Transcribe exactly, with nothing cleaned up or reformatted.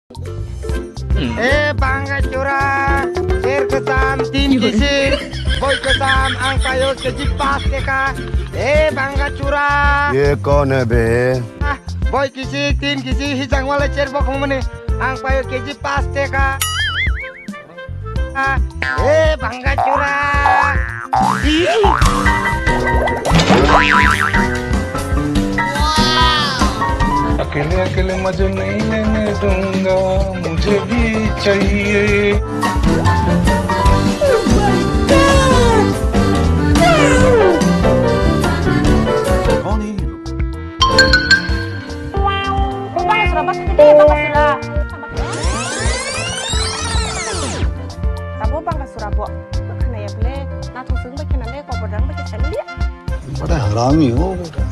Eh, bangga chura, cher ketam, tin kisik, boi ketam, ang payo keji pas teka. Eh, bangga chura. Ye kon hai be? Ah, boi kisik, tin kisik, hijang wala cher bok mani, ang payo keji pas teka. Ah, eh, bangga chura. अकेले अकेले मजे नहीं लेने दूंगा, मुझे भी चाहिए। Bangga chura, bangga chura. Tabo bangga chura bo. Khna ya bole, na thosung ba khna le, kobor dang ba khe sali. बड़ा हरामी हो बेटा।